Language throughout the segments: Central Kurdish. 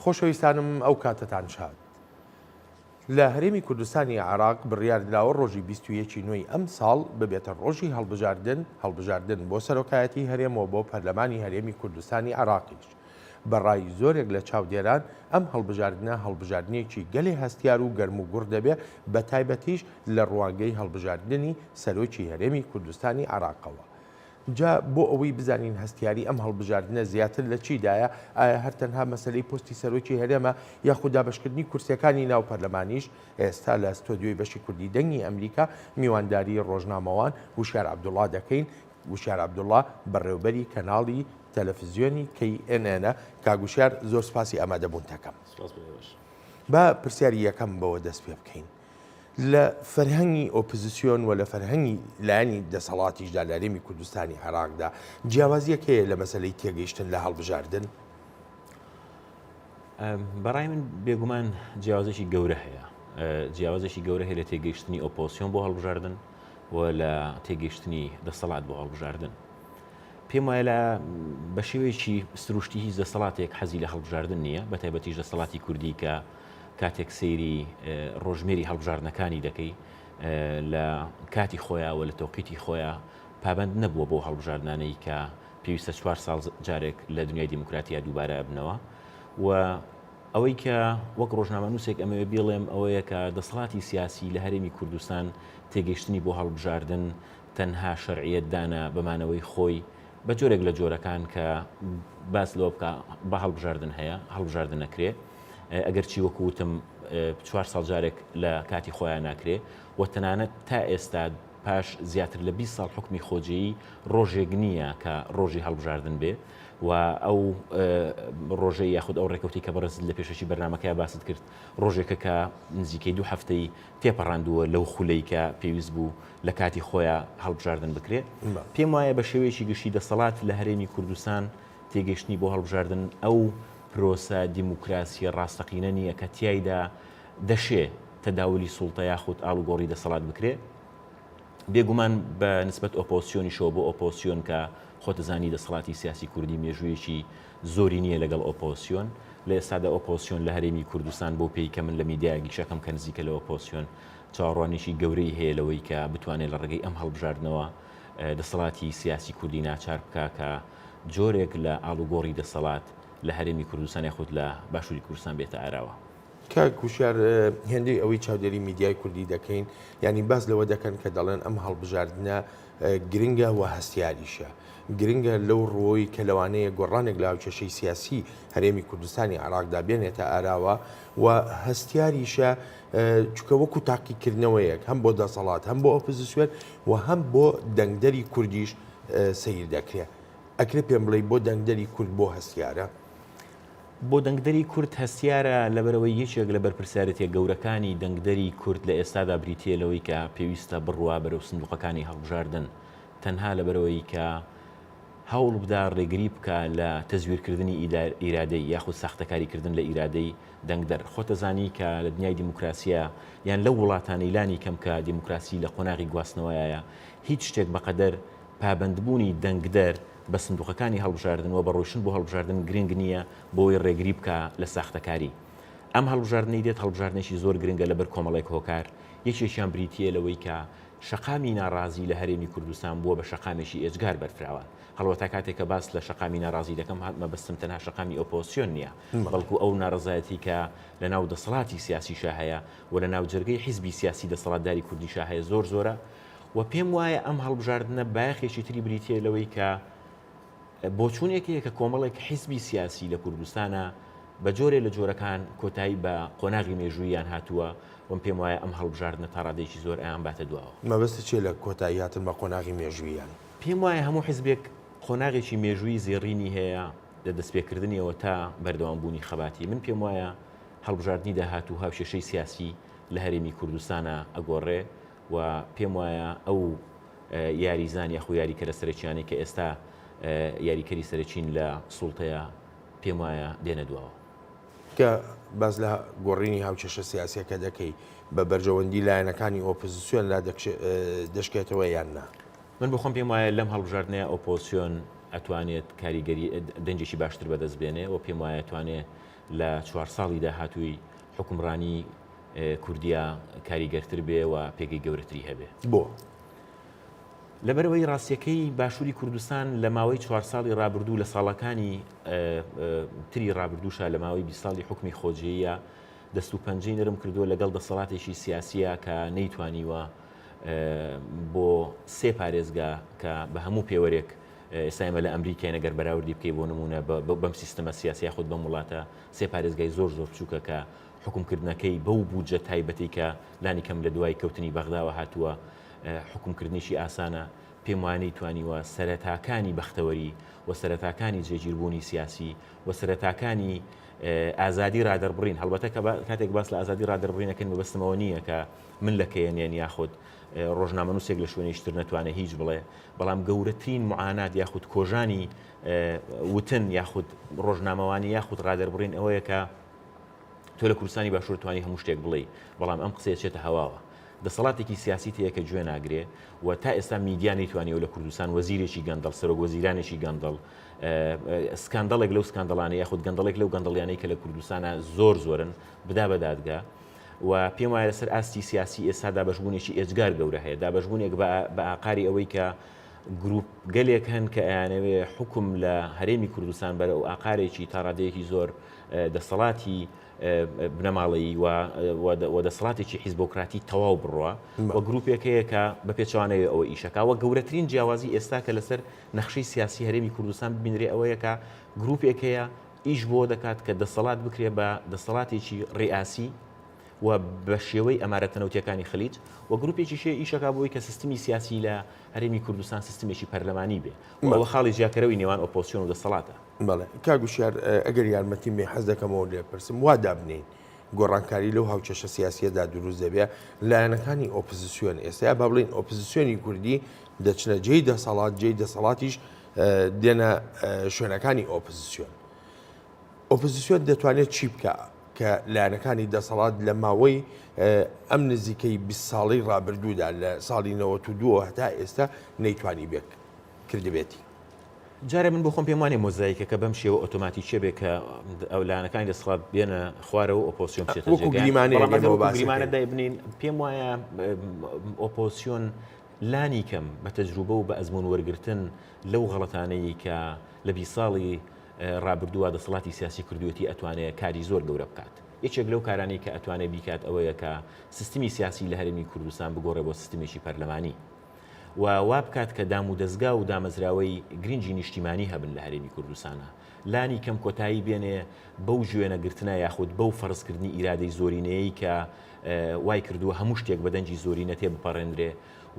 خۆشەویستانم ئەو کاتەتان شاد. لە هەرێمی کوردستانی عێراق بڕیاردراوە ڕۆژی 21 ی نۆی ئەمساڵ ببێتە ڕۆژی هەڵبژاردن، هەڵبژاردن بۆ سەرۆکایەتی هەرێم و بۆ پەرلەمانی هەرێمی کوردستانی عێراقیش. بە ڕای زۆرێک لە چاودێران ئەم هەڵبژاردنە هەڵبژاردنێکی گەلێ هەستیار و گەرم و گوڕ دەبێ بە تایبەتیش لە ڕوانگەی هەڵبژاردنی سەرۆکی هەرێمی کوردستانی عێراقەوە. جا بۆ ئەوەی بزانین هەستیاری ئەم هەڵبژاردنە زیاتر لە چیدایە، ئایا هەر تەنها مەسەلەی پۆستی سەرۆکی هەرێمە یاخود دابەشکردنی کورسیەکانی ناو پەرلەمانیش، ئێستا لە ستۆدیۆی بەشی کوردی دەنگی ئەمریکا میوانداری ڕۆژنامەوان وشیار عەبدوڵا دەکەین، وشیار عەبدوڵا بەڕێوبەری کەناڵی تەلەفزیۆنی کەی ئێن ئێنە. کاک وشیار زۆر سوپاسی ئامادەبوونتەکەم. سوپاس بۆ ئێوەش. با پرسیاری یەکەم بەوە دەست پێ بکەین. لە فەرهەنگی ئۆپزسیۆن و لە فەرهەنگی لایەنی دەسەڵاتیشدا لە هەرێمی کوردستانی عێراقدا جیاوازییەک هەیە لە مەسەلەی تێگەیشتن لە هەڵبژاردن؟ بەڕای من بێگومان جیاوازێکی گەورە هەیە. جیاوازێکی گەورە هەیە لە تێگەیشتنی ئۆپۆزسیۆن بۆ هەڵبژاردن و لە تێگەیشتنی دەسەڵات بۆ هەڵبژاردن. پێم وایە لە بە شێوەیەکی سروشتی هیچ دەسەڵاتێک حەزی لە هەڵبژاردن نییە، بە تایبەتیش دەسەڵاتی کوردی کە کاتێک سەیری ڕۆژمێری هەڵبژاردنەکانی دەکەی لە کاتی خۆیان و لە تەوقیتی خۆیان پابند نەبووە بۆ هەڵبژاردنانەی کە پێویستە چوار ساڵ جارێک لە دنیای دیموکراتیا دووبارە ئەبنەوە و ئەوەی کە وەک ڕۆژنامەنووسێک ئەمەوێ بیڵێم ئەوەیە کە دەسەڵاتی سیاسی لە هەرێمی کوردستان تێگەیشتنی بۆ هەڵبژاردن تەنها شەرعیەت دانە بە مانەوەی خۆی بە جۆرێک لە جۆرەکان کە باس لەوە بکە بە هەڵبژاردن هەیە هەڵبژاردن نەکرێ ئەگەرچی وەکو وتم چوار ساڵ جارێک لە کاتی خۆیان ناکرێ و تەنانەت تا ئێستا پاش زیاتر لە 20 ساڵ حکومی خۆجێی ڕۆژێک نییە کە ڕۆژی هەڵبژاردن بێ و ئەو ڕۆژەی یاخود ئەو ڕێکەوتی کە بەڕێزت لە پێشەکی بەرنمەکەی باست کرد ڕۆژێکە کە نزیکەی دوو هەفتەی تێپەڕاندووە لەو خولەی کە پێویست بوو لە کاتی خۆیان هەڵبژاردن بکرێ پێم وایە بە شێوەیەکی گشتی دەسەڵات لە هەرێمی کوردستان تێگەیشتنی بۆ هەڵبژاردن ئەو پرۆسە دیموکراسییە ڕاستەقینە نییە کە تیایدا دەشێ تەداولی سوڵتە یاخود ئاڵوگۆڕی دەسەڵات بکرێ. بێگومان بە نسبەت ئۆپۆزسیۆنیشەوە بۆ ئۆپۆزسیۆن کە خۆتەزانی دەسەڵاتی سیاسی کوردی مێژوویەکی زۆری نییە لەگەڵ ئۆپۆزسیۆن. لە ئێستادا ئۆپۆزسیۆن لە هەرێمی کوردستان بەو پێی کە من لە میدیایەک ئیشەکەم کە نزیکە لە ئۆپۆزسیۆن چاوەڕوانیی گەورەی هەیە لەوەی کە بتوانێت لە ڕێگەی ئەم هەڵبژاردنەوە دەسەڵاتی سیاسی کوردی ناچار بکا کە جۆرێک لە ئاڵوگۆڕی دەسەڵات لە هەرێمی کوردستان یاخود لە باشووری کوردستان بێتە ئاراوە. کاک وشیار هێندەی ئەوەی چاودێری میدیای کوردی دەکەین یانی باس لەوە دەکەن کە دەڵێن ئەم هەڵبژاردنە گرنگە و هەستیاریشە گرنگە لەو ڕووەی کە لەوانەیە گۆڕانێک لە هاوکێشەی سیاسی هەرێمی کوردستانی عێراقدا بێنێتە ئاراوە و هەستیاریشە چونکە وەکو تاقیکردنەوەیەک هەم بۆ دەسەڵات هەم بۆ ئۆپۆزیسیۆن و هەم بۆ دەنگدەری کوردیش سەیر دەکرێت ئەکرێ پێم بڵێی بۆ دەنگدەری کورد بۆ هەستیارە؟ بۆ دەنگدەری کورد هەستیارە لەبەرئەوەی یەکێک لە بەرپرسیارێتیە گەورەکانی دەنگدەری کورد لە ئێستادا بریتیە لەوەی کە پێویستە بڕوا بەرەو سندوقەکانی هەڵبژاردن تەنها لەبەرئەوەی کە هەوڵ بدا ڕێگری بکا لە تەزویرکردنی ئیرادەی یاخود ساختەکاری کردن لە ئیرادەی دەنگدەر. خۆتەزانی کە لە دنیای دیموکراسیا یان لەو وڵاتانەی لانی کەم کە دیموکراسی لە قۆناغی گواستنەوەیایە هیچ شتێک بەقەدەر پابەندبوونی دەنگدەر بە سندوقەکانی هەڵبژاردن و بە ڕۆیشتن بۆ هەڵبژاردن گرنگ نییە بۆوەی ڕێگری بکا لە ساختەکاری. ئەم هەڵبژاردنەی دێت هەڵبژاردنێکی زۆر گرنگە لەبەر کۆمەڵێک هۆکار، یەکێکیان بریتییە لەوەی کە شەقامی ناڕازی لە هەرێمی کوردستان بووە بە شەقامێکی ئێجگار بەرفراوان. هەڵبەتە کاتێک کە باس لە شەقامی ناڕازی دەکەم مەبەستم تەنها شەقامی ئۆپۆزسیۆن نییە، بەڵکو ئەو ناڕەزایەتی کە لە ناو دەسەڵاتی سیاسیشا هەیە و لە ناو جەرگەی حیزبی سیاسی دەسەڵاتداری کوردیشا هەیە زۆر زۆرە و پێم وایە ئەم هەڵبژاردنە بایەخێکی تری بریتییە لەوەی کە بۆچوونێک هەیە کە کۆمەڵێک حیزبی سیاسی لە کوردستانە بە جۆرێ لە جۆرەکان کۆتایی بە قۆناغی مێژووییان هاتووە و من پێم وایە ئەم هەڵبژاردنە تا ڕادەیەکی زۆر ئەیانباتە دواوە. مەبەستت چییە لە کۆتایی هاتن بە قۆناغی مێژووییان؟ پێم وایە هەموو حیزبێک قۆناغێکی مێژوویی زێڕینی هەیە لە دەستپێکردنیەوە تا بەردەوامبوونی خەباتی. من پێم وایە هەڵبژاردنی داهاتوو هاوکێشەی سیاسی لە هەرێمی کوردستانا ئەگۆڕێ و پێم وایە ئەو یاریزان یاخو یاریکەرە سەرەکیانەی کە ئێستا یاریکەری سەرەکین لە سوڵتەیە پێم وایە دێنە دواوە. کە باس لە گۆڕینی هاوکێشە سیاسیەکە دەکەی بە بەرژەوەندی لایەنەکانی ئۆپۆزیسیۆن لا دەشکێتەوە یان نا؟ من بۆ خۆم پێم وایە لەم هەڵبژاردنەیە ئۆپۆزسیۆن ئەتوانێت کاریگەری دەنگێکی باشتر بەدەست بێنێ و پێم وایە توانێ لە چوار ساڵی داهاتووی حوکمڕانی کوردیا کاریگەرتر بێ و پێگەی گەورەتری هەبێ. بۆ؟ لەبەرئەوەی ڕاستیەکەی باشووری کوردستان لە ماوەی چوار ساڵی ڕابردوو لە ساڵەکانی تری ڕابردووشا لە ماوەی 20 ساڵی حوکمی خۆجێیە دەست و پەنجەی نەرم کردووە لەگەڵ دەسەڵاتێکی سیاسیە کە نەیتوانیوە بۆ سێ پارێزگا کە بە هەموو پێوەرێک ئێستا ئێمە لە ئەمریکاین ئەگەر بەراوردی بکەی بۆ نمونە بەم سیستەمە سیاسی یاخود بەم وڵاتە سێ پارێزگای زۆر زۆر بچووکە کە حکومکردنەکەی بەو بودجە تایبەتی کە لانی کەم لە دوای کەوتنی بەغداوە هاتووە حکومکردنیشی ئاسانە پێم وایە نەیتوانیوە سەرەتاکانی بەختەوەری و سەرەتاکانی جێگیربوونی سیاسی و سەرەتاکانی ئازادی ڕادەربڕین هەڵبەتە کە کاتێک باس لە ئازادی ڕادەربڕینەکەن مەبەستمەوە نییە کە من لە کەیەنێن یاخود ڕۆژنامەنووسێک لە شوێنێکی تر نەتوانێت هیچ بڵێ، بەڵام گەورەترین معانات یاخود کۆژانی وتن یاخود ڕۆژنامەوانی یاخود ڕادەربڕین ئەوەیە کە تۆ لە کوردستانی باشوور توانی هەموو شتێک بڵێی بەڵام ئەم قسەیە چێتە هەواوە. دەسەڵاتێکی سیاسی تەیە کە گوێ ناگرێ و تا ئێستا میدیا نەیتوانیەوە لە کوردستان وەزیرێکی گەندەڵ سەرۆک وەزیرانێکی گەندەڵ سکاندەڵێک لەو سکاندەڵانە یاخود گەندەڵێک لەو گەندەڵیانەی کە لە کوردستانە زۆر زۆرن بدا بە دادگا و پێم وایە لەسەر ئاستی سیاسی ئێستا دابەشبوونێکی ئێجگار گەورە هەیە، دابەشبوونێک بە ئاقاری ئەوەی کە گروپ گەلێک هەن کە ئەیانەوێ حوکم لە هەرێمی کوردستان بەرەو ئاقارێکی تا ڕادەیەکی زۆر دەسەڵاتی بنەماڵەیی و دەسەڵاتێکی حیزبۆکراتی تەواو بڕوا و گروپێک هەیە کە بە پێچەوانەوەی ئەوە ئیشەکا و گەورەترین جیاوازی ئێستا کە لەسەر نەخشەی سیاسی هەرێمی کوردستان ببینرێ ئەوەیە کە گروپێک هەیە ئیش بۆ دەکات کە دەسەڵات بکرێ بە دەسەڵاتێکی ڕیئاسی و بە شێوەی ئەمارەتە نەوتیەکانی خلیج و گروپێکیش هەیە ئیشەکا بۆی کە سیستمی سیاسی لە هەرێمی کوردستان سیستمێکی پەرلەمانی بێ و ئەوە خاڵی جیاکەرەوەی نێوان ئۆپۆزسیۆن و دەسەڵاتە. بەڵێ کاک وشیار ئەگەر یارمەتیم بێ حەز دەکەمەوە لێ پرسم وا دابنێین گۆڕانکاری لەو هاوکێشە سیاسیەدا دروست دەبێ لایەنەکانی ئۆپزسیۆن ئێستا یا با بڵێین ئۆپزسیۆنی کوردی دەچنە جێی دەسەڵات جێی دەسەڵاتیش دێنە شوێنەکانی ئۆپزسیۆن. ئۆپزسیۆن دەتوانێت چی بکە کە لایەنەکانی دەسەڵات لە ماوەی ئەم نزیکەی 20 ساڵی ڕابردوودا لە ساڵی 92 هەتا ئێستا نەیتوانی بێت کردبێتی. جارێ من بۆ خۆم پێم وانیە مۆزایکەکە بەم شێوە ئۆتۆماتیکیە بێ کە ئەو لایەنەکانی دەسەڵات بێنە خوارەوە ئۆپۆزسیۆن بچێتە وەکو گریمانەیەک بەڵام ئەگەر ئێمە وەکو باسی گریمانە دەکەین. دایبنێین پێم وایە ئۆپۆزسیۆن لانی کەم بە تەجروبە و بە ئەزموون وەرگرتن لەو غەڵەتانەی کە لە 20 ساڵی ڕابردووە دەسەڵاتی سیاسی کردوویەتی ئەتوانێ کاری زۆر گەورە بکات. یەکێک لەو کارانەی کە ئەتوانێ بیکات ئەوەیە کە سیستمی سیاسی لە هەرێمی کوردستان بگۆڕێ بۆ سیستمێکی پەرلەمانی و وا بکات کە دامودەزگا و دامەزراوەی گرنگی نیشتیمانی هەبن لە هەرێمی کوردستانا لانی کەم کۆتایی بێنێ بەو گوێنەگرتنە یاخود بەو فەرزکردنی ئیرادەی زۆرینەیەی کە وای کردووە هەموو شتێک بە دەنگی زۆرینە تێبپەڕێنرێ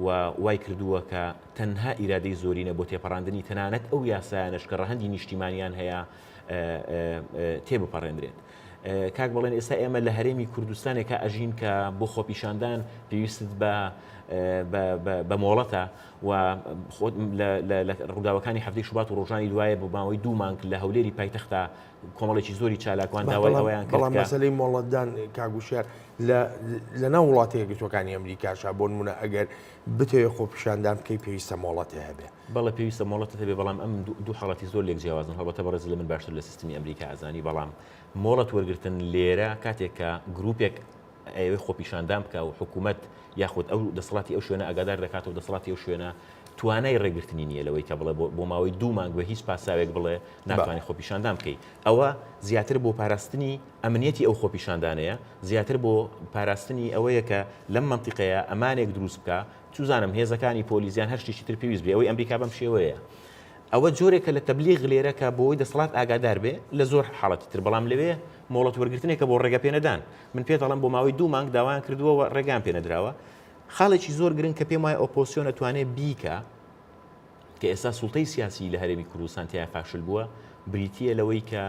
و وای کردووە کە تەنها ئیرادەی زۆرینە بۆ تێپەڕاندنی تەنانەت ئەو یاسایانەش کە ڕەهەندی نیشتیمانیان هەیە تێبپەڕێنرێت. کاک بەڵێن ئێستا ئێمە لە هەرێمی کوردستانێکا ئەژین کە بۆ خۆپیشاندان پێویستت بە بە مۆڵەتە و لە ڕووداوەکانی هەفتەی شوبات و ڕۆژانی دوایە بۆ ماوەی دوو مانگ لە هەولێری پایتەختا کۆمەڵێکی زۆری چالاکوان داوای ئەوەیان کرد بەڵام مەسەلەی مۆڵەتدان کاک وشیار لە ناو وڵاتە یەکگرتووەکانی ئەمریکاشا بۆ نمونە ئەگەر بتەوێ خۆپیشاندان بکەی پێویستە مۆڵەتێ هەبێ. بەڵێ پێویستە مۆڵەتت هەبێ بەڵام ئەم دوو حاڵەتی زۆر لێک جیاوازن هەڵبەتە بەڕێزت لە من باشتر لە سیستمی ئەمریکا ئەزانی بەڵام مۆڵەت وەرگرتن لێرە کاتێک کە گروپێک ئەیەوێ خۆپیشاندان بکا و حکوومەت یاخود ئەو دەسەڵاتی ئەو شوێنە ئاگادار دەکاتەوە دەسەڵاتی ئەو شوێنە توانای ڕێگرتنی نییە لەوەی کە بڵێ بۆ ماوەی دوو مانگ بە هیچ پاساوێک بڵێ ناتوانانی خۆپیشاندان بکەی ئەوە زیاتر بۆ پاراستنی ئەمنیەتی ئەو خۆپیشاندانەیە زیاتر بۆ پاراستنی ئەوەیە کە لەم مەنتیقەیە ئەمانێک دروست بکە چوزانم هێزەکانی پۆلیس یان هەر شتێکی تر پێویست بێ ئەوەی ئەمریکا بەم شێوەیە ئەوە جۆرێکە لە تەبلیغ لێرە کە بۆی دەسەڵات ئاگادار بێ لە زۆر حاڵەتی تر بەڵام لەوێ مۆڵەت وەرگرتنێکە بۆ ڕێگە پێنەدان من پێت دەڵێم بۆ ماوەی دوو مانگ داوایان کردووە و ڕێگەیان پێنەدراوە خاڵێکی زۆر گرنگ کە پێم وایە ئۆپۆزسیۆن ئەتوانێ بیکا کە ئێستا سوڵتەی سیاسی لە هەرێمی کوردستان تیا فاشل بووە بریتییە لەوەی کە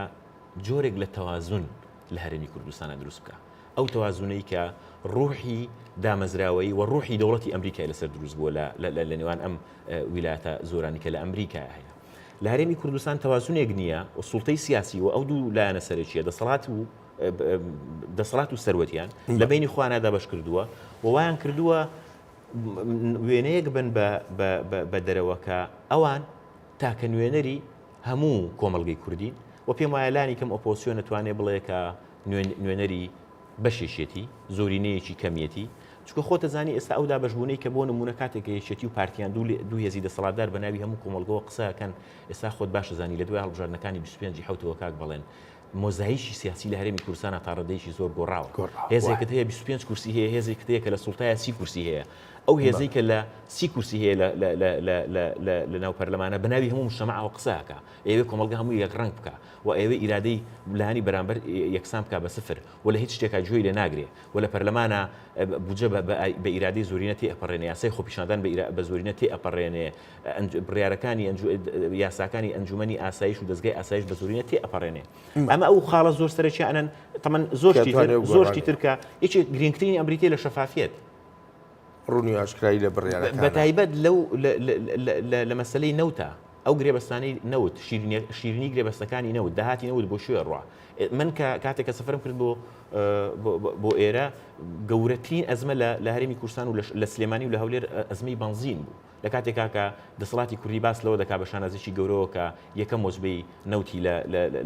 جۆرێک لە تەوازن لە هەرێمی کوردستانە دروست بکە ئەو تەوازنەی کە ڕوحی دامەزراوەیی و ڕوحی دەوڵەتی ئەمریکای لەسەر دروست بووە لە نێوان ئەم ویلایەتە زۆرانی کە لە ئەمریکا هەیە لە هەرێمی کوردستان تەوازنێک نییە و سوڵتەی سیاسی و ئەو دوو لایەنە سەرەکیە دەسەڵات و دەسەڵات و سەروەتیان لە بینی خۆیانە دابەش کردووە و وایان کردووە وێنەیەک بن بە دەرەوە کە ئەوان. تاکە نوێنەری هەموو کۆمەڵگەی کوردین و پێم وایە لانی کەم ئۆپۆزسیۆن ئەتوانێ بڵێ کە نوێنەری بەشێکیەتی، زۆرینەیەکی کەمیەتی، چونکە خۆت ئەزانی ئێستا ئەو دابەشبوونەی کە بۆ نموونە کاتێک کە یەکێتی و پارتیان دوو هێزی دەسەڵاتدار بە ناوی هەموو کۆمەڵگەوە قسە ئەکەن، ئێستا خۆت باش ئەزانی لە دوای هەڵبژاردنەکانی 25 ی حەوتەوە کاک بەڵێن مۆزایکی سیاسی لە هەرێمی کوردستانا تا ڕادەیەکی زۆر گۆڕاوە. هێزێکت هەیە 25 کورسی هەیە، هێزێکت هەیە کە لە سوڵتایە 30 کورسی هەیە. ئەو هێزەی کە لە 30 کورسی هەیە لە ناو پەرلەمانە بە ناوی هەموو مجتەمەعەوە قسە ئەکا. ئەیەوێ کۆمەڵگە هەمووی یەک ڕەنگ بکا و ئەیەوێ ئیرادەی لایەنی بەرامبەر یەکسان بکا بە سفر و لە هیچ شتێکا گوێی لێ ناگرێ و لە پەرلەمانا بودجە بە ئیرادەی زۆرینە تێ ئەپەڕێنێ، یاسای خۆپیشاندان بە زۆرینە تێ ئەپەڕێنێ، بڕیارەکانی یاساکانی ئەنجومەنی ئاسایش و دەزگای ئاسایش بە زۆرینە تێ ئەپەڕێنێ. ئەمە ئەو خاڵە زۆر سەرەکیانەن، تەمەن زۆر شتی تر، زۆر شتی تر کە یەکێک گرنگترینی ئەم بریتییە لە شەفافیەت. ڕوونی و ئاشکرایی لە بڕیارەکانە. بە تایبەت لەو لە مەسەلەی نەوتا، ئەو گرێبەستانەی نەوت، شیرینی گرێبەستەکانی نەوت، داهاتی نەوت بۆ کوێ ئەڕوا؟ من کە کاتێک کە سەفەرم کرد بۆ بۆ ئێرە گەورەترین ئەزمە لە هەرێمی کوردستان و لە سلێمانی و لە هەولێر ئەزمەی بەنزین بوو. لە کاتێکا کە دەسەڵاتی کوردی باس لەوە دەکات بە شانازیی گەورەوە کە یەکەم وەجبەی نەوتی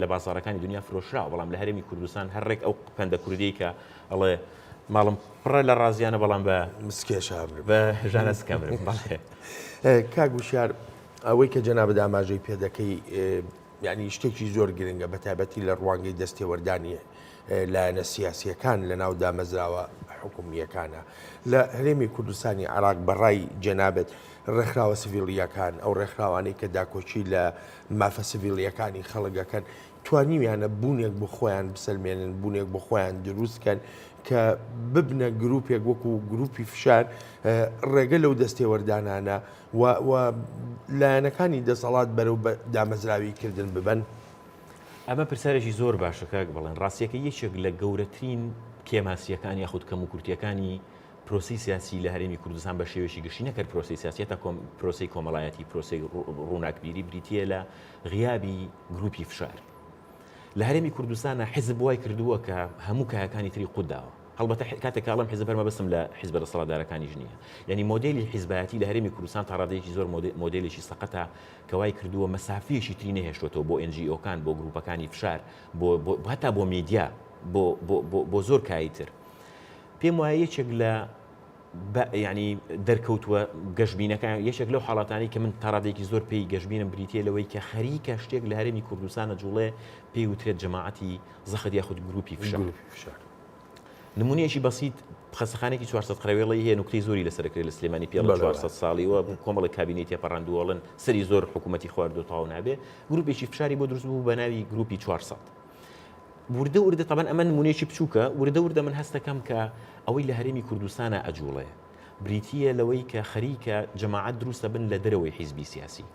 لە بازاڕەکانی دنیا فرۆشراوە، بەڵام لە هەرێمی کوردستان هەر ڕێک ئەو پەندە کوردیەی کە ئەڵێ ماڵم پڕە لە ڕازیانە بەڵام بە مسکێشە ئەمرم. بە ژانە سک ئەمرم. بەڵێ. کاک وشیار ئەوەی کە جەنابت ئاماژەی پێ دەکەی یعنی شتێکی زۆر گرنگە بە تایبەتی لە ڕوانگەی دەستێوەردانی لایەنە سیاسییەکان لە ناو دامەزراوە حکومییەکانە لە هەرێمی کوردستانی عێراق بە ڕای جەنابت ڕێکخراوە سڤیلییەکان ئەو ڕێکخراوانەی کە داکۆکی لە مافە سڤیلییەکانی خەڵک ئەکەن توانیویانە بوونێک بۆ خۆیان بسەلمێنن بوونێک بۆ خۆیان دروست کەن کە ببنە گروپێک وەکو گروپی فشار ڕێگە لەو دەستێوەردانانە و لایەنەکانی دەسەڵات بەرەو دامەزراوی کردن ببەن؟ ئەمە پرسیارێکی زۆر باشە کاک بەڵێن، ڕاستیەکەی یەکێک لە گەورەترین کێماسییەکان یاخود کەموکورتییەکانی پرۆسەی سیاسی لە هەرێمی کوردستان بە شێوەیەکی گشتی نەک هەر پرۆسەی سیاسی هەتا پرۆسەی کۆمەڵایەتی پرۆسەی ڕووناکبیری بریتییە لە غیابی گروپی فشار لە هەرێمی کوردستانە حیزب وای کردووە کە هەموو کایەکانی تری قوت داوە هەڵبەتە کاتێک کە ئەڵێم حیزب هەر مەبەستم لە حیزبە دەسەڵاتدارەکانیش نییە یعنی مۆدێلی حیزبایەتی لە هەرێمی کوردستان تا ڕادەیەکی زۆر مۆدێلێکی سەقەتە کە وای کردووە مەسافەیەکی تری نەهێشتۆتەوە بۆ NGO کان بۆ گروپەکانی فشار بۆ هەتا بۆ میدیا بۆ بۆ زۆر کایی تر پێم وایە یەکێک لە ینی دەرکەوتووە گەشببینەکان یەکێک لەو حاڵاتانی کە من تاڕادێکی زۆر پێی گەشببینم بریتە لەوەی کە خەریکە شتێک لە هەرێمی کوردستانە جوڵێ پێی وترێت جەماعەتی زەخت یاخود گروپی فشار. نمونەیەکی بەسیت خەستەخانێکی 400 قەرەوێڵەی هەیە نوکتەی زۆری لەسەر دەکرێت لە سلێمانی پێڵە 400 ساڵی و کۆمەڵێک کابینەی تێپەڕاندووە ئەڵێن سەری زۆر حکوومەتی خواردو تەواو نابێ گروپێکی فشاری بۆ دروست بوو بە ناوی گروپی 400 وردە وردە تەبەن ئەمە نمونەیەکی بچووکە وردە وردە من هەستەکەم کە ئەوەی لە هەرێمی کوردستانە ئەجوڵێ بریتییە لەوەی کە خەریکە جەماعەت دروستە بن لە دەرەوەی حیزبی سیاسی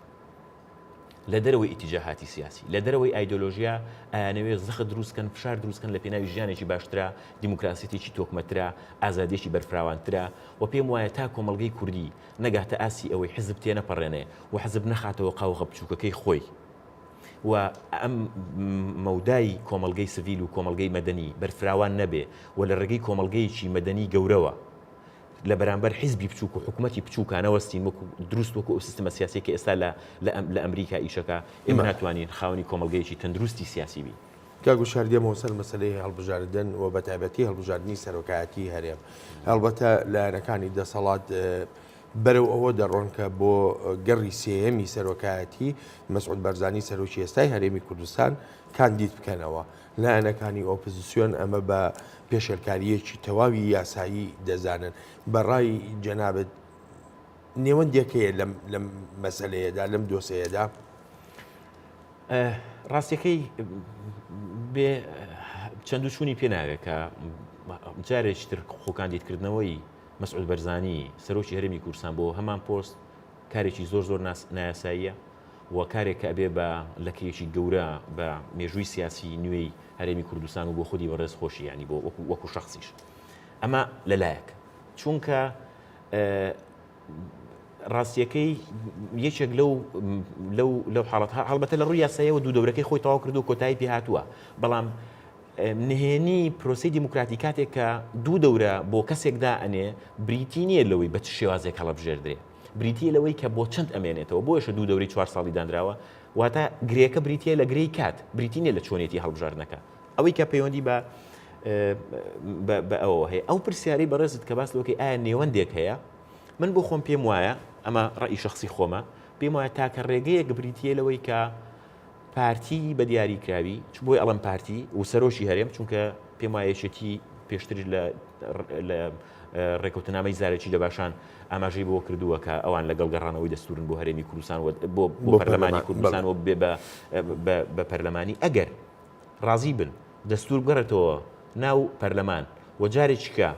لە دەرەوەی ئیتیجاهاتی سیاسی، لە دەرەوەی ئایدۆلۆژیا ئەیانەوێ زەخت دروست کەن، فشار دروست کەن لە پێناوی ژیانێکی باشترا، دیموکراسیەتێکی تۆکمەترا، ئازادیەکی بەرفراوانترا و پێم وایە تا کۆمەڵگەی کوردی نەگاتە ئاستی ئەوەی حزب تێنەپەڕێنێ و حزب نەخاتەوە قاوغە بچووکەکەی خۆی و ئەم مەودای کۆمەڵگەی سڤیل و کۆمەڵگەی مەدەنی بەرفراوان نەبێ و لە ڕێگەی کۆمەڵگەیەکی مەدەنی گەورەوە لە بەرامبەر حیزبی بچووک و حکوومەتی بچووکا نەوەستین وەکو دروست وەکو ئەو سیستمە سیاسیەی کە ئێستا لە لە ئەمریکا ئیشەکا ئێمە ناتوانین خاوەنی کۆمەڵگەیەکی تەندروستی سیاسی بین. کاک وشار دێمەوە سەر مەسەلەی هەڵبژاردن و بە تایبەتی هەڵبژاردنی سەرۆکایەتی هەرێم. هەڵبەتە لایەنەکانی دەسەڵات بەرەو ئەوە دەڕۆن کە بۆ گەڕی سێیەمی سەرۆکایەتی مەسعود بارزانی سەرۆکی ئێستای هەرێمی کوردستان کاندید بکەنەوە. لایەنەکانی ئۆپزسیۆن ئەمە بە پێشێلکارییەکی تەواوی یاسایی دەزانن. بە ڕای جەنابت نێوەندێک هەیە لەم لەم مەسەلەیەدا، لەم دۆسێیەدا؟ ڕاستیەکەی بێ چەند و چوونی پێ ناوێ کە جارێکی تر خۆکاندیدکردنەوەی مەسعود بەرزانی سەرۆکی هەرێمی کوردستان بۆ هەمان پۆست کارێکی زۆر زۆر نایاساییە و کارێک کە ئەبێ بە لەکەیەکی گەورە بە مێژووی سیاسی نوێی هەرێمی کوردستان و بۆ خودی بەڕێز خۆشی یانی بۆ وەکو وەکو شەخسیش ئەمە لەلایەک چونکە ڕاستیەکەی یەکێک لەو لەو لەو حاڵەت هەڵبەتە لە ڕووی یاسایەوە دوو دەورەکەی خۆی تەواو کردو کۆتایی پێ هاتووە بەڵام نهێنی پرۆسی دیموکراتی کاتێک کە دوو دەورە بۆ کەسێکدا ئەنێ بریتی نییە لەوەی بە چ شێوازێک هەڵەبژێردرێ. بریتییە لەوەی کە بۆ چەند ئەمێنێتەوە، بۆیەشە دوو دەورەی چوار ساڵی دانراوە، واتە گرێکە بریتییە لە گرێی کات، بریتی نییە لە چۆنیەتی هەڵبژاردنەکە. ئەوەی کە پەیوەندی بە بە ئەوەوە هەیە. ئەو پرسیارەی بەڕێزت کە باس لەوەکەی ئایا نێوەندێک هەیە، من بۆ خۆم پێم وایە، ئەمە ڕەئی شەخسی خۆمە، پێم وایە تاکە ڕێگەیەک بریتییە لەوەی کە پارتی بە دیاریکراوی، چ بۆی ئەڵێم پارتی و سەرۆکی هەرێم، چونکە پێم وایە یەکێتی پێشتریش لە لە ڕێکەوتنامەی زارەکی دەباشان ئاماژەی بۆ کردووە کە ئەوان لەگەڵ گەڕانەوەی دەستورن بۆ هەرێمی کوردستان و بۆ بۆ پەرلەمانی کوردستان و بێ بە بە پەرلەمانی ئەگەر ڕازی بن دەستور بگەڕێتەوە ناو پەرلەمان و جارێکیکە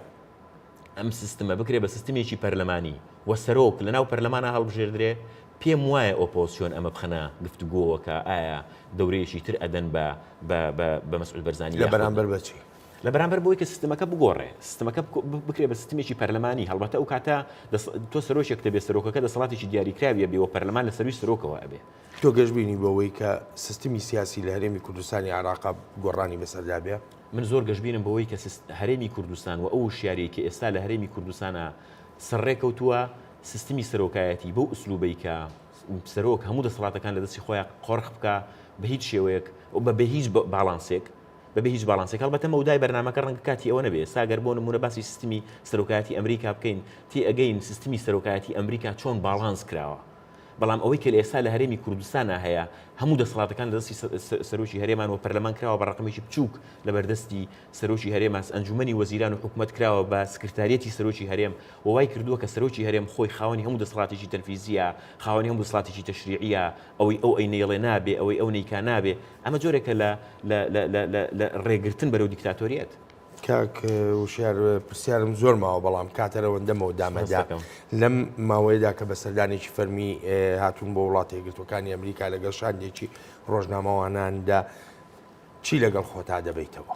ئەم سیستمە بکرێ بە سیستمێکی پەرلەمانی و سەرۆک لەناو پەرلەمانا هەڵبژێردرێ، پێم وایە ئۆپۆزسیۆن ئەمە بخەنە گفتوگۆوە کە ئایا دەورەیەکی تر ئەدەن بە بە بە بە مەسعود بەرزانی لە یاخود نا. بەرامبەر بە چی؟ لە بەرامبەر بەوەی کە سیستمەکە بگۆڕێ، سیستمەکە بکرێ بە سیستمێکی پەرلەمانی، هەڵبەتە ئەو کاتە تۆ سەرۆکێکت ئەبێ، سەرۆکەکە دەسەڵاتێکی دیاریکراوی ئەبێ و پەرلەمان لە سەرووی سەرۆکەوە ئەبێ. تۆ گەشبینی بەوەی کە سیستمی سیاسی لە هەرێمی کوردستانی عێراقا گۆڕانی بەسەردا بێ؟ من زۆر گەشبینم بەوەی کە هەرێمی کوردستان و ئەو وشیاریەی کە ئێستا لە هەرێمی کوردستانا سەرڕێکەوتووە، سیستمی سەرۆکایەتی بەو ئسلوبەی کە سەرۆک هەموو دەسەڵاتەکان لە دەستی خۆیا قۆرخ بکا بە هیچ شێوەیەک و بە بێ هیچ باڵانسێک بە بێ هیچ باڵانسێک هەڵبەتە مەودای بەرنامەکە ڕەنگە کاتی ئەوە نەبێ ئێستا گەر بۆ نموونە باسی سیستمی سەرۆکایەتی ئەمریکا بکەین تێئەگەین سیستمی سەرۆکایەتی ئەمریکا چۆن باڵانس کراوە بەڵام ئەوەی کە لە ئێستا لە هەرێمی کوردستانا هەیە هەموو دەسەڵاتەکان لە دەستی سەرۆکی هەرێمان و پەرلەمان کراوە بە ڕەقەمێکی بچووک لە بەردەستی سەرۆکی هەرێمە ئەنجومەنی وەزیران و حکومەت کراوە بە سکرتاریەتی سەرۆکی هەرێم و وای کردووە کە سەرۆکی هەرێم خۆی خاوەنی هەموو دەسەڵاتێکی تەنفیزییە خاوەنی هەموو دەسەڵاتێکی تەشریعییە ئەوەی ئەو ئەی نەیڵێ نابێ ئەوەی ئەو نەیکا نابێ ئەمە جۆرێکە لە لە لە لە لە ڕێگرتن بەرەو دیکتاتۆریەت. کاک وشیار پرسیارم زۆر ماوە بەڵام کاتە رەوەندە مەودامەدا لەم ماوەیەدا کە بە سەردانێکی فەرمی هاتوون بۆ وڵاتە یەکگرتووەکانی ئەمریکا لەگەڵ شاندێکی ڕۆژنامەواناندا چی لەگەڵ خۆتا دەبەیتەوە؟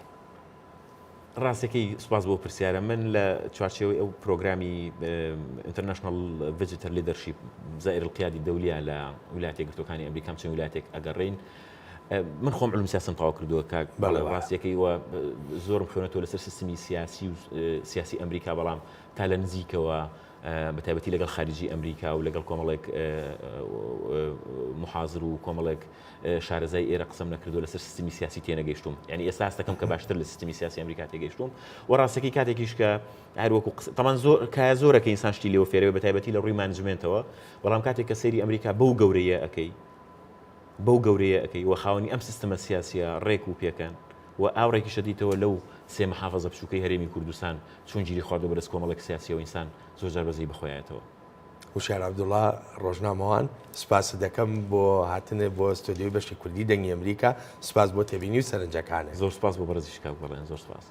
ڕاستەکەی سوپاس بۆ پرسیارە من لە چوارچێوەی ئەو پرۆگرامی International Visitor Leadership زائر القیادی دەولیە لە ویلایەتە یەکگرتووەکانی ئەمریکام چەند ویلایەتێک ئەگەڕێین من خۆم علوم سیاسم تەواو کردووە کاک بەڵێ ڕاستیەکەی و زۆرم خوێنەوە لەسەر سیستمی سیاسی و سیاسی ئەمریکا بەڵام تا لە نزیکەوە بە تایبەتی لەگەڵ خارجی ئەمریکا و لەگەڵ کۆمەڵێک محازر و کۆمەڵێک شارەزای ئێرە قسەم نەکردو لەسەر سیستمی سیاسی تێنەگەیشتوم یعنی ئێستا هەستەکەم کە باشتر لە سیستمی سیاسی ئەمریکا تێگەیشتوم و ڕاستەکەی کاتێکیش کە هەر وەکو تەمان زۆر کایە زۆرە کە ئینسان شتی لێوە فێرەوە بە تایبەتی لە ڕووی management ەوە بەڵام کاتێک کە سەیری ئەمریکا بەو گەورەیە ئەەکەی بەو گەورەیە ئەکەی و خاوەنی ئەم سیستمە سیاسیە ڕێک و پێکەن و ئاوڕێکیشە دیتەوە لەو سێ محافەزە بچوکەی هەرێمی کوردستان چۆن گیری خواردوە بەدەست کۆمەڵێک سیاسیەوە ئینسان زۆر جار بەزەی بەخۆیایەتەوە. وشیار عەبدوڵا، ڕۆژنامەوان، سوپاست دەکەم بۆ هاتنت بۆ ستۆدیۆی بەشی کوردی دەنگی ئەمریکا، سوپاس بۆ تێبینی و سەرنجەکانت. زۆر سوپاس بۆ بەڕێزیشت کاک بەڵێن، زۆر سوپاس.